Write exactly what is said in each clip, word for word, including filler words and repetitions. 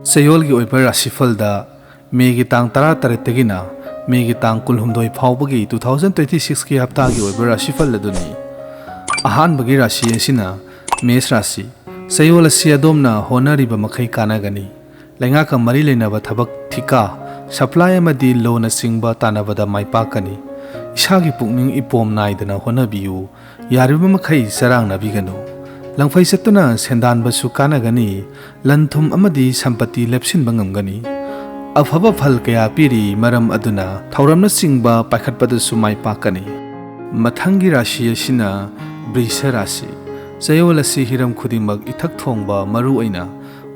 ꯆꯌꯣꯜꯒꯤ ꯑꯣꯏꯕ ꯔꯥꯁꯤꯐꯜꯗ ꯃꯦꯒꯤ ꯇꯥꯡ ꯇꯔꯥꯇꯔꯦꯠꯇꯒꯤꯅ ꯃꯦꯒꯤ ꯇꯥꯡ ꯀꯨꯟꯍꯨꯝꯗꯣꯏ ꯐꯥꯎꯕꯒꯤ two thousand twenty sixꯀꯤ ꯍꯞꯇꯥꯒꯤ ꯑꯣꯏꯕ ꯔꯥꯁꯤꯐꯜ ꯑꯗꯨꯅꯤ꯫ ꯑꯍꯥꯟꯕꯒꯤ ꯔꯥꯁꯤ ꯑꯁꯤꯅ ꯃꯦꯁ ꯔꯥꯁꯤ꯫ ꯆꯌꯣꯜ ꯑꯁꯤ ꯑꯗꯣꯝꯅ ꯍꯣꯠꯅꯔꯤꯕ ꯃꯈꯩ ꯀꯥꯟꯅꯒꯅꯤ꯫ ꯂꯩꯉꯥꯛꯀ ꯃꯔꯤ ꯂꯩꯅꯕ ꯊꯕꯛ, ꯊꯤꯀꯥ, ꯁꯄ꯭ꯂꯥꯏ ꯑꯃꯗꯤ ꯂꯣꯅꯆꯤꯡꯕ ꯇꯥꯟꯅꯕꯗ ꯃꯥꯏ ꯄꯥꯛꯀꯅꯤ꯫ ꯏꯁꯥꯒꯤ ꯄꯨꯛꯅꯤꯡ ꯏꯄꯣꯝ ꯅꯥꯏꯗꯅ ꯍꯣꯠꯅꯕꯤꯌꯨ꯫ ꯌꯥꯔꯤꯕ ꯃꯈꯩ ꯆꯔꯥꯡꯅꯕꯤꯒꯅꯨ꯫ ꯂꯪꯐꯩ ꯆꯠꯇꯨꯅ ꯁꯦꯟꯗꯥꯟꯕꯁꯨ ꯀꯥꯟꯅꯒꯅꯤ꯫ ꯂꯟ ꯊꯨꯝ ꯑꯃꯗꯤ ꯁꯝꯄꯇꯤ ꯂꯦꯞꯁꯤꯟꯕ ꯉꯝꯒꯅꯤ꯫ ꯑꯐꯕ ꯐꯜ ꯀꯌꯥ ꯄꯤꯔꯤ, ꯃꯔꯝ ꯑꯗꯨꯅ ꯊꯧꯔꯝꯅꯆꯤꯡꯕ ꯄꯥꯏꯈꯠꯄꯗꯁꯨ ꯃꯥꯏ ꯄꯥꯛꯀꯅꯤ꯫ ꯃꯊꯪꯒꯤ ꯔꯥꯁꯤ ꯑꯁꯤꯅ ꯕ꯭ꯔꯤꯁ ꯔꯥꯁꯤ꯫ ꯆꯌꯣꯜ ꯑꯁꯤ ꯍꯤꯔꯝ ꯈꯨꯗꯤꯡꯃꯛ ꯏꯊꯛ ꯊꯣꯡꯕ, ꯃꯔꯨ ꯑꯣꯏꯅ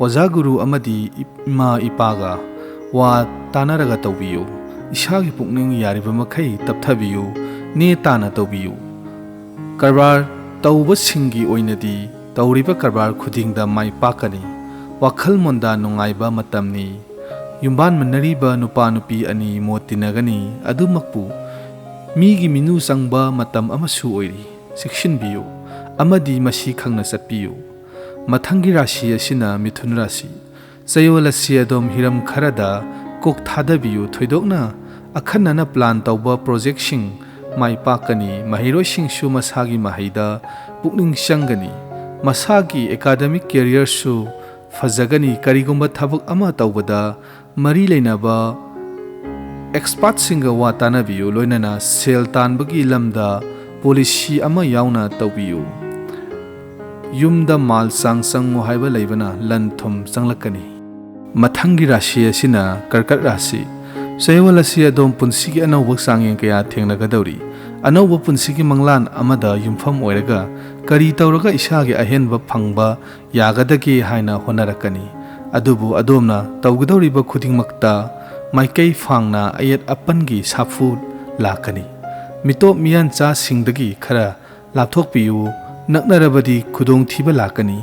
ꯑꯣꯖꯥ ꯒꯨꯔꯨ ꯑꯃꯗꯤ ꯏꯃꯥ ꯏꯄꯥꯒ ꯋꯥ ꯇꯥꯅꯔꯒ ꯇꯧꯕꯤꯌꯨ꯫ ꯏꯁꯥꯒꯤ ꯄꯨꯛꯅꯤꯡ ꯌꯥꯔꯤꯕ ꯃꯈꯩ ꯇꯞꯊꯕꯤꯌꯨ, ꯅꯦ ꯇꯥꯅ ꯇꯧꯕꯤꯌꯨ꯫ ꯀꯔꯕꯥꯔ ꯇꯧꯕꯁꯤꯡꯒꯤ ꯑꯣꯏꯅꯗꯤ ꯇꯧꯔꯤꯕ ꯀꯔꯕꯥꯔ ꯈꯨꯗꯤꯡꯗ ꯃꯥꯏ ꯄꯥꯛꯀꯅꯤ꯫ ꯋꯥꯈꯜ ꯃꯣꯟꯗꯥ ꯅꯨꯡꯉꯥꯏꯕ ꯃꯇꯝꯅꯤ꯫ ꯌꯨꯝꯕꯥꯟꯃꯤꯟꯅꯔꯤꯕ ꯅꯨꯄꯥ ꯅꯨꯄꯤ ꯑꯅꯤ ꯃꯣꯠ ꯇꯤꯟꯅꯒꯅꯤ꯫ ꯑꯗꯨꯃꯛꯄꯨ ꯃꯤꯒꯤ ꯃꯤꯅꯨ ꯆꯪꯕ ꯃꯇꯝ ꯑꯃꯁꯨ ꯑꯣꯏꯔꯤ꯫ ꯆꯦꯛꯁꯤꯟꯕꯤꯌꯨ ꯑꯃꯗꯤ ꯃꯁꯤ ꯈꯪꯅ ꯆꯠꯄꯤꯌꯨ꯫ ꯃꯊꯪꯒꯤ ꯔꯥꯁꯤ ꯑꯁꯤꯅ ꯃꯤꯊꯨꯟ ꯔꯥꯁꯤ꯫ ꯆꯌꯣꯜ ꯑꯁꯤ ꯑꯗꯣꯝ ꯍꯤꯔꯝ ꯈꯔꯗ ꯀꯣꯛ ꯊꯥꯗꯕꯤꯌꯨ꯫ ꯊꯣꯏꯗꯣꯛꯅ ꯑꯈꯟꯅꯅ ꯄ꯭ꯂꯥꯟ ꯇꯧꯕ ꯄ꯭ꯔꯣꯖꯦꯛꯁꯤꯡ ꯃꯥꯏ ꯄꯥꯛꯀꯅꯤ꯫ ꯃꯍꯩꯔꯣꯏꯁꯤꯡꯁꯨ ꯃꯁꯥꯒꯤ ꯃꯍꯩꯗ ꯄꯨꯛꯅꯤꯡ ꯆꯪꯒꯅꯤ꯫ ꯃꯁꯥꯒꯤ ꯑꯦꯀꯥꯗꯃꯤꯛ ꯀꯦꯔꯤꯌꯔꯁꯨ ꯐꯖꯒꯅꯤ꯫ ꯀꯔꯤꯒꯨꯝꯕ ꯊꯕꯛ ꯑꯃ ꯇꯧꯕꯗ ꯃꯔꯤ ꯂꯩꯅꯕ ꯑꯦꯛꯁꯄꯥꯔꯠꯁꯤꯡꯒ ꯋꯥ ꯇꯥꯅꯕꯤꯌꯨ, ꯂꯣꯏꯅꯅ ꯁꯦꯜ ꯇꯥꯟꯕꯒꯤ ꯂꯝꯗ ꯄꯣꯂꯤꯁꯤ ꯑꯃ ꯌꯥꯎꯅ ꯇꯧꯕꯤꯌꯨ꯫ ꯌꯨꯝꯗ ꯃꯥꯜ ꯆꯥꯡ ꯆꯪꯉꯨ ꯍꯥꯏꯕ ꯂꯩꯕꯅ ꯂꯟ ꯊꯨꯝ ꯆꯪꯂꯛꯀꯅꯤ꯫ ꯃꯊꯪꯒꯤ ꯔꯥꯁꯤ ꯑꯁꯤꯅ ꯀꯔꯀꯠ ꯔꯥꯁꯤ꯫ ꯆꯌꯣꯜ ꯑꯁꯤ ꯑꯗꯣꯝ ꯄꯨꯟꯁꯤꯒꯤ ꯑꯅꯧꯕ ꯆꯥꯡꯌꯦꯡ ꯀꯌꯥ ꯊꯦꯡꯅꯒꯗꯧꯔꯤ꯫ ꯑꯅꯧꯕ ꯄꯨꯟꯁꯤꯒꯤ ꯃꯪꯂꯥꯟ ꯑꯃꯗ ꯌꯨꯝꯐꯝ ꯑꯣꯏꯔꯒ ꯀꯔꯤ ꯇꯧꯔꯒ ꯏꯁꯥꯒꯤ ꯑꯍꯦꯟꯕ ꯐꯪꯕ ꯌꯥꯒꯗꯒꯦ ꯍꯥꯏꯅ ꯍꯣꯠꯅꯔꯛꯀꯅꯤ꯫ ꯑꯗꯨꯕꯨ ꯑꯗꯣꯝꯅ ꯇꯧꯒꯗꯧꯔꯤꯕ ꯈꯨꯗꯤꯡꯃꯛꯇ ꯃꯥꯏꯀꯩ ꯐꯥꯡꯅ ꯑꯌꯦꯠ ꯑꯄꯟꯒꯤ ꯁꯥꯐꯨ ꯂꯥꯛꯀꯅꯤ꯫ ꯃꯤꯇꯣꯞ ꯃꯤꯌꯥꯟꯆꯥꯁꯤꯡꯗꯒꯤ ꯈꯔ ꯂꯥꯞꯊꯣꯛꯄꯤꯌꯨ꯫ ꯅꯛꯅꯔꯕꯗꯤ ꯈꯨꯗꯣꯡꯊꯤꯕ ꯂꯥꯛꯀꯅꯤ꯫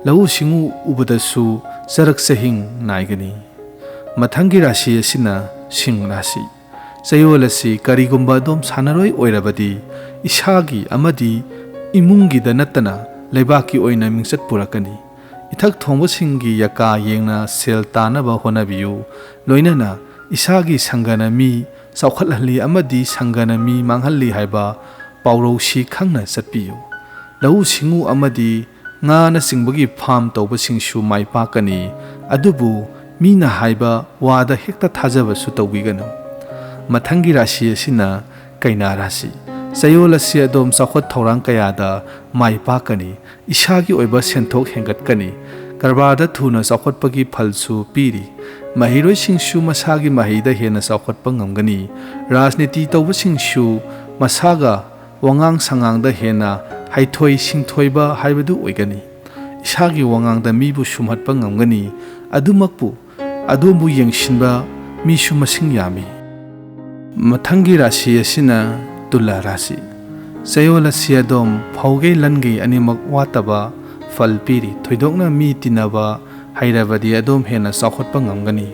ꯂꯧꯎ ꯁꯤꯡꯎ ꯎꯕꯗꯁꯨ ꯆꯔꯛ ꯆꯍꯤꯡ ꯅꯥꯏꯒꯅꯤ꯫ ꯃꯊꯪꯒꯤ ꯔꯥꯁꯤ ꯑꯁꯤꯅ ꯁꯤꯡ ꯔꯥꯁꯤ꯫ ꯆꯌꯣꯜ ꯑꯁꯤ ꯀꯔꯤꯒꯨꯝꯕ ꯑꯗꯣꯝ ꯁꯥꯟꯅꯔꯣꯏ ꯑꯣꯏꯔꯕꯗꯤ ꯏꯁꯥꯒꯤ ꯑꯃꯗꯤ ꯏꯃꯨꯡꯒꯤꯗ ꯅꯠꯇꯅ ꯂꯩꯕꯥꯛꯀꯤ ꯑꯣꯏꯅ ꯃꯤꯡꯆꯠ ꯄꯨꯔꯛꯀꯅꯤ꯫ ꯏꯊꯛ ꯊꯣꯡꯕꯁꯤꯡꯒꯤ ꯌꯥꯀꯥ ꯌꯦꯡꯅ ꯁꯦꯜ ꯇꯥꯅꯕ ꯍꯣꯠꯅꯕꯤꯌꯨ꯫ ꯂꯣꯏꯅꯅ ꯏꯁꯥꯒꯤ ꯁꯪꯒꯅ ꯃꯤ ꯆꯥꯎꯈꯠꯍꯜꯂꯤ ꯑꯃꯗꯤ ꯁꯪꯒꯅ ꯃꯤ ꯃꯥꯡꯍꯜꯂꯤ ꯍꯥꯏꯕ ꯄꯥꯎꯔꯧꯁꯤ ꯈꯪꯅ ꯆꯠꯄꯤꯌꯨ꯫ ꯂꯧꯎ ꯁꯤꯡꯎ ꯑꯃꯗꯤ ꯉꯥꯅꯆꯤꯡꯕꯒꯤ ꯐꯥꯝ ꯇꯧꯕꯁꯤꯡꯁꯨ ꯃꯥꯏ ꯄꯥꯛꯀꯅꯤ, ꯑꯗꯨꯕꯨ ꯃꯤꯅ ꯍꯥꯏꯕ ꯋꯥꯗ ꯍꯦꯛꯇ ꯊꯥꯖꯕꯁꯨ ꯇꯧꯕꯤꯒꯅꯨ꯫ ꯃꯊꯪꯒꯤ ꯔꯥꯁꯤ ꯑꯁꯤꯅ ꯀꯩꯅꯥ ꯔꯥꯁꯤ꯫ ꯆꯌꯣꯜ ꯑꯁꯤ ꯑꯗꯣꯝ ꯆꯥꯎꯈꯠ ꯊꯧꯔꯥꯡ ꯀꯌꯥꯗ ꯃꯥꯏ ꯄꯥꯛꯀꯅꯤ, ꯏꯁꯥꯒꯤ ꯑꯣꯏꯕ ꯁꯦꯟꯊꯣꯛ ꯍꯦꯟꯒꯠꯀꯅꯤ, ꯀꯔꯕꯥꯔꯗ ꯊꯨꯅ ꯆꯥꯎꯈꯠꯄꯒꯤ ꯐꯜꯁꯨ ꯄꯤꯔꯤ꯫ ꯃꯍꯩꯔꯣꯏꯁꯤꯡꯁꯨ ꯃꯁꯥꯒꯤ ꯃꯍꯩꯗ ꯍꯦꯟꯅ ꯆꯥꯎꯈꯠꯄ ꯉꯝꯒꯅꯤ꯫ ꯔꯥꯖꯅꯤꯇꯤ ꯇꯧꯕꯁꯤꯡꯁꯨ ꯃꯁꯥꯒ ꯋꯥꯉꯥꯡ ꯁꯉꯥꯡꯗ ꯍꯦꯟꯅ ꯍꯩꯊꯣꯏ ꯁꯤꯡꯊꯣꯏꯕ ꯍꯥꯏꯕꯗꯨ ꯑꯣꯏꯒꯅꯤ꯫ ꯏꯁꯥꯒꯤ ꯋꯥꯉꯥꯡꯗ ꯃꯤꯕꯨ ꯁꯨꯝꯍꯠꯄ ꯉꯝꯒꯅꯤ꯫ ꯑꯗꯨꯃꯛꯄꯨ ꯑꯗꯣꯝꯕꯨ ꯌꯦꯡꯁꯤꯟꯕ ꯃꯤꯁꯨ ꯃꯁꯤꯡ ꯌꯥꯝꯃꯤ꯫ ꯃꯊꯪꯒꯤ ꯔꯥꯁꯤ ꯑꯁꯤꯅ ꯇꯨꯂꯥ ꯔꯥꯁꯤ꯫ ꯆꯌꯣꯜ ꯑꯁꯤ ꯑꯗꯣꯝ ꯐꯧꯒꯩ ꯂꯟꯒꯩ ꯑꯅꯤꯃꯛ ꯋꯥꯠꯇꯕ ꯐꯜ ꯄꯤꯔꯤ꯫ ꯊꯣꯏꯗꯣꯛꯅ ꯃꯤ ꯇꯤꯟꯅꯕ ꯍꯩꯔꯕꯗꯤ ꯑꯗꯣꯝ ꯍꯦꯟꯅ ꯆꯥꯎꯈꯠꯄ ꯉꯝꯒꯅꯤ꯫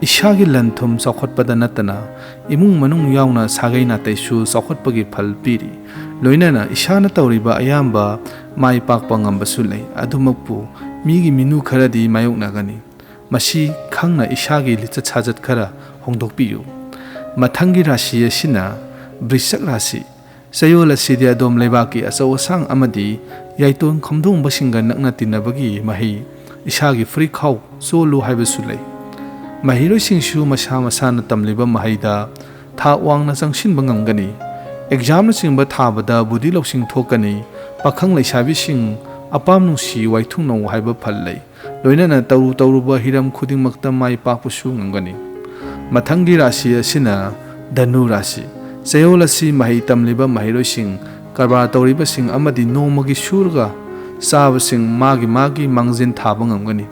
ꯏꯁꯥꯒꯤ ꯂꯟ ꯊꯨꯝ ꯆꯥꯎꯈꯠꯄꯗ ꯅꯠꯇꯅ ꯏꯃꯨꯡ ꯃꯅꯨꯡ ꯌꯥꯎꯅ ꯁꯥꯒꯩ ꯅꯥꯇꯩꯁꯨ ꯆꯥꯎꯈꯠꯄꯒꯤ ꯐꯜ ꯄꯤꯔꯤ꯫ ꯂꯣꯏꯅꯅ ꯏꯁꯥꯅ ꯇꯧꯔꯤꯕ ꯑꯌꯥꯝꯕ ꯃꯥꯏ ꯄꯥꯛꯄ ꯉꯝꯕꯁꯨ ꯂꯩ꯫ ꯑꯗꯨꯃꯛꯄꯨ ꯃꯤꯒꯤ ꯃꯤꯅꯨ ꯈꯔꯗꯤ ꯃꯥꯌꯣꯛꯅꯒꯅꯤ꯫ ꯃꯁꯤ ꯈꯪꯅ ꯏꯁꯥꯒꯤ ꯂꯤꯆꯠ ꯁꯥꯖꯠ ꯈꯔ ꯍꯣꯡꯗꯣꯛꯄꯤꯌꯨ꯫ ꯃꯊꯪꯒꯤ ꯔꯥꯁꯤ ꯑꯁꯤꯅ ꯕ꯭ꯔꯤꯁꯛ ꯔꯥꯁꯤ꯫ ꯆꯌꯣꯜ ꯑꯁꯤꯗꯤ ꯑꯗꯣꯝ ꯂꯩꯕꯥꯛꯀꯤ ꯑꯆꯧ ꯑꯁꯥꯡ ꯑꯃꯗꯤ ꯌꯥꯏꯇꯣꯟ ꯈꯝꯗꯣꯡꯕꯁꯤꯡꯒ ꯅꯛꯅ ꯇꯤꯟꯅꯕꯒꯤ ꯃꯍꯩ ꯏꯁꯥꯒꯤ ꯐꯨꯔꯤꯠꯈꯥꯎ ꯆꯣꯜꯂꯨ ꯍꯥꯏꯕꯁꯨ ꯂꯩ꯫ ꯃꯍꯩꯔꯣꯏꯁꯤꯡꯁꯨ ꯃꯁꯥ ꯃꯁꯥꯅ ꯇꯝꯂꯤꯕ ꯃꯍꯩꯗ ꯊꯥꯛ ꯋꯥꯡꯅ ꯆꯪꯁꯤꯟꯕ ꯉꯝꯒꯅꯤ꯫ ꯑꯦꯛꯖꯥꯝꯅꯆꯤꯡꯕ ꯊꯥꯕꯗ ꯕꯨꯙꯤ ꯂꯧꯁꯤꯡ ꯊꯣꯛꯀꯅꯤ꯫ ꯄꯥꯈꯪ ꯂꯩꯁꯥꯕꯤꯁꯤꯡ ꯑꯄꯥꯝ ꯅꯨꯡꯁꯤ ꯋꯥꯏꯊꯨꯡꯅꯧ ꯍꯥꯏꯕ ꯐꯜ ꯂꯩ꯫ ꯂꯣꯏꯅꯅ ꯇꯧꯔꯨ ꯇꯧꯔꯨꯕ ꯍꯤꯔꯝ ꯈꯨꯗꯤꯡꯃꯛꯇ ꯃꯥꯏ ꯄꯥꯛꯄꯁꯨ ꯉꯝꯒꯅꯤ꯫ ꯃꯊꯪꯒꯤ ꯔꯥꯁꯤ ꯑꯁꯤꯅ ꯙꯅꯨ ꯔꯥꯁꯤ꯫ ꯆꯌꯣꯜ ꯑꯁꯤ ꯃꯍꯩ ꯇꯝꯂꯤꯕ ꯃꯍꯩꯔꯣꯏꯁꯤꯡ, ꯀꯔꯕꯥꯔ ꯇꯧꯔꯤꯕꯁꯤꯡ ꯑꯃꯗꯤ ꯅꯣꯡꯃꯒꯤ ꯁꯨꯔꯒ ꯆꯥꯕꯁꯤꯡ ꯃꯥꯒꯤ ꯃꯥꯒꯤ ꯃꯥꯡꯖꯤꯟ ꯊꯥꯕ ꯉꯝꯒꯅꯤ꯫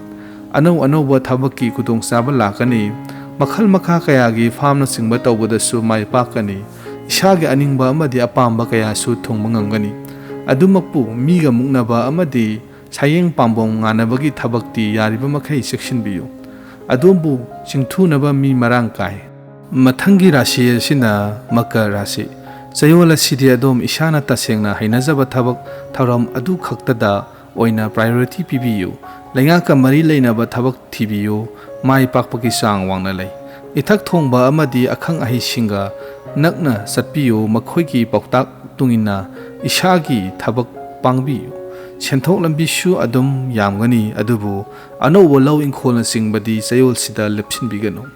ꯑꯅꯧ ꯑꯅꯧꯕ ꯊꯕꯛꯀꯤ ꯈꯨꯗꯣꯡꯆꯥꯕ ꯂꯥꯛꯀꯅꯤ꯫ ꯃꯈꯜ ꯃꯈꯥ ꯀꯌꯥꯒꯤ ꯐꯥꯝꯅꯆꯤꯡꯕ ꯇꯧꯕꯗꯁꯨ ꯃꯥꯏ ꯄꯥꯛꯀꯅꯤ꯫ ꯏꯁꯥꯒꯤ ꯑꯅꯤꯡꯕ ꯑꯃꯗꯤ ꯑꯄꯥꯝꯕ ꯀꯌꯥꯁꯨ ꯊꯨꯡꯕ ꯉꯝꯒꯅꯤ꯫ ꯑꯗꯨꯃꯛꯄꯨ ꯃꯤꯒ ꯃꯨꯛꯅꯕ ꯑꯃꯗꯤ ꯁꯥꯌꯦꯡ ꯄꯥꯝꯕꯣꯝ ꯉꯥꯟꯅꯕꯒꯤ ꯊꯕꯛꯇꯤ ꯌꯥꯔꯤꯕ ꯃꯈꯩ ꯆꯦꯛꯁꯤꯟꯕꯤꯌꯨ꯫ ꯑꯗꯣꯝꯕꯨ ꯆꯤꯡꯊꯨꯅꯕ ꯃꯤ ꯃꯔꯥꯡ ꯀꯥꯏ꯫ ꯃꯊꯪꯒꯤ ꯔꯥꯁꯤ ꯑꯁꯤꯅ ꯃꯀꯔ ꯔꯥꯁꯤ꯫ ꯆꯌꯣꯜ ꯑꯁꯤꯗꯤ ꯑꯗꯣꯝ ꯏꯁꯥꯅ ꯇꯁꯦꯡꯅ ꯍꯩꯅꯖꯕ ꯊꯕꯛ ꯊꯧꯔꯝ ꯑꯗꯨ ꯈꯛꯇꯗ ꯑꯣꯏꯅ priority ꯄꯤꯕꯤꯌꯨ꯫ ꯂꯩꯉꯥꯛꯀ ꯃꯔꯤ ꯂꯩꯅꯕ ꯊꯕꯛ ꯊꯤꯕꯤꯌꯨ꯫ ꯃꯥꯏ ꯄꯥꯛꯄꯒꯤ ꯆꯥꯡ ꯋꯥꯡꯅ ꯂꯩ꯫ ꯏꯊꯛ ꯊꯣꯡꯕ ꯑꯃꯗꯤ ꯑꯈꯪ ꯑꯍꯩꯁꯤꯡꯒ ꯅꯛꯅ ꯆꯠꯄꯤꯌꯨ꯫ ꯃꯈꯣꯏꯒꯤ ꯄꯥꯎꯇꯥꯛ ꯃꯇꯨꯡ ꯏꯟꯅ ꯏꯁꯥꯒꯤ ꯊꯕꯛ ꯄꯥꯡꯕꯤꯌꯨ꯫ ꯁꯦꯟꯊꯣꯛ ꯂꯝꯕꯤꯁꯨ ꯑꯗꯨꯝ ꯌꯥꯝꯒꯅꯤ, ꯑꯗꯨꯕꯨ ꯑꯅꯧꯕ ꯂꯧ ꯏꯪꯈꯣꯜꯅꯆꯤꯡꯕꯗꯤ ꯆꯌꯣꯜꯁꯤꯗ ꯂꯦꯞꯁꯤꯟꯕꯤꯒꯅꯨ꯫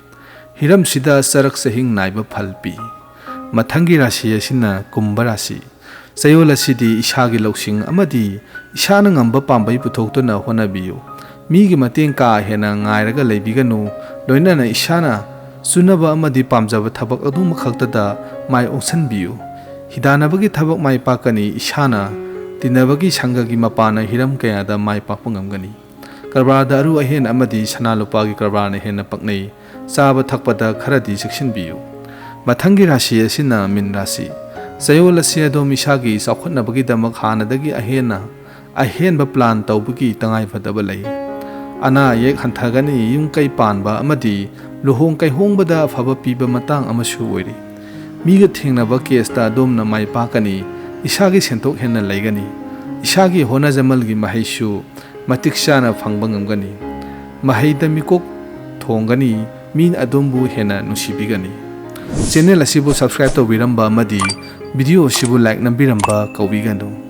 ꯍꯤꯔꯝꯁꯤꯗ ꯆꯔꯛ ꯆꯍꯤꯡ ꯅꯥꯏꯕ ꯐꯜ ꯄꯤ꯫ ꯃꯊꯪꯒꯤ ꯔꯥꯁꯤ ꯑꯁꯤꯅ ꯀꯨꯝꯚ ꯔꯥꯁꯤ꯫ ꯆꯌꯣꯜ ꯑꯁꯤꯗꯤ ꯏꯁꯥꯒꯤ ꯂꯧꯁꯤꯡ ꯑꯃꯗꯤ ꯏꯁꯥꯅ ꯉꯝꯕ ꯄꯥꯝꯕꯩ ꯄꯨꯊꯣꯛꯇꯨꯅ ꯍꯣꯠꯅꯕꯤꯌꯨ꯫ ꯃꯤꯒꯤ ꯃꯇꯦꯡ ꯀꯥ ꯍꯦꯟꯅ ꯉꯥꯏꯔꯒ ꯂꯩꯕꯤꯒꯅꯨ, ꯂꯣꯏꯅꯅ ꯏꯁꯥꯅ ꯆꯨꯅꯕ ꯑꯃꯗꯤ ꯄꯥꯝꯖꯕ ꯊꯕꯛ ꯑꯗꯨꯃꯈꯛꯇꯗ ꯃꯥꯏ ꯑꯣꯟꯁꯤꯟꯕꯤꯌꯨ꯫ ꯍꯤꯗꯥꯟꯅꯕꯒꯤ ꯊꯕꯛ ꯃꯥꯏ ꯄꯥꯛꯀꯅꯤ, ꯏꯁꯥꯅ ꯇꯤꯟꯅꯕꯒꯤ ꯁꯪꯒꯒꯤ ꯃꯄꯥꯟꯅ ꯍꯤꯔꯝ ꯀꯌꯥꯗ ꯃꯥꯏ ꯄꯥꯛꯄ ꯉꯝꯒꯅꯤ꯫ ꯀꯔꯕꯥꯔꯗ ꯑꯔꯨ ꯑꯍꯦꯟ ꯑꯃꯗꯤ ꯁꯅꯥ ꯂꯨꯄꯥꯒꯤ ꯀꯔꯕꯥꯔꯅ ꯍꯦꯟꯅ ꯄꯛꯅꯩ꯫ ꯆꯥꯕ ꯊꯛꯄꯗ ꯈꯔꯗꯤ ꯆꯦꯛꯁꯤꯟꯕꯤꯌꯨ꯫ ꯃꯊꯪꯒꯤ ꯔꯥꯁꯤ ꯑꯁꯤꯅ ꯃꯤꯟ ꯔꯥꯁꯤ꯫ ꯆꯌꯣꯜ ꯑꯁꯤ ꯑꯗꯣꯝ ꯏꯁꯥꯒꯤ ꯆꯥꯎꯈꯠꯅꯕꯒꯤꯗꯃꯛ ꯍꯥꯟꯅꯗꯒꯤ ꯑꯍꯦꯟꯅ ꯑꯍꯦꯟꯕ plan ꯇꯧꯕꯒꯤ ꯇꯉꯥꯏꯐꯗꯕ ꯂꯩ꯫ ꯑꯅꯥ ꯑꯌꯦꯛ ꯍꯟꯊꯒꯅꯤ, ꯌꯨꯝ ꯀꯩ ꯄꯥꯟꯕ ꯑꯃꯗꯤ ꯂꯨꯍꯣꯡ ꯀꯩꯍꯣꯡꯕꯗ ꯑꯐꯕ ꯄꯤꯕ ꯃꯇꯥꯡ ꯑꯃꯁꯨ ꯑꯣꯏꯔꯤ꯫ ꯃꯤꯒ ꯊꯦꯡꯅꯕ caseꯇ ꯑꯗꯣꯝꯅ ꯃꯥꯏ ꯄꯥꯛꯀꯅꯤ, ꯏꯁꯥꯒꯤ ꯁꯦꯟꯊꯣꯛ ꯍꯦꯟꯅ ꯂꯩꯒꯅꯤ, ꯏꯁꯥꯒꯤ ꯍꯣꯠꯅꯖꯃꯜꯒꯤ ꯃꯍꯩꯁꯨ ꯃꯇꯤꯛ ꯆꯥꯅ ꯐꯪꯕ ꯉꯝꯒꯅꯤ꯫ ꯃꯍꯩꯗ ꯃꯤꯀꯣꯛ ꯊꯣꯡꯒꯅꯤ, ꯃꯤꯅ ꯑꯗꯣꯝꯕꯨ ꯍꯦꯟꯅ ꯅꯨꯡꯁꯤꯕꯤꯒꯅꯤ꯫ Channel ꯑꯁꯤꯕꯨ subscribe ꯇꯧꯕꯤꯔꯝꯕ ꯑꯃꯗꯤ video ꯑꯁꯤꯕꯨ like ꯅꯝꯕꯤꯔꯝꯕ ꯀꯧꯕꯤꯒꯅꯨ꯫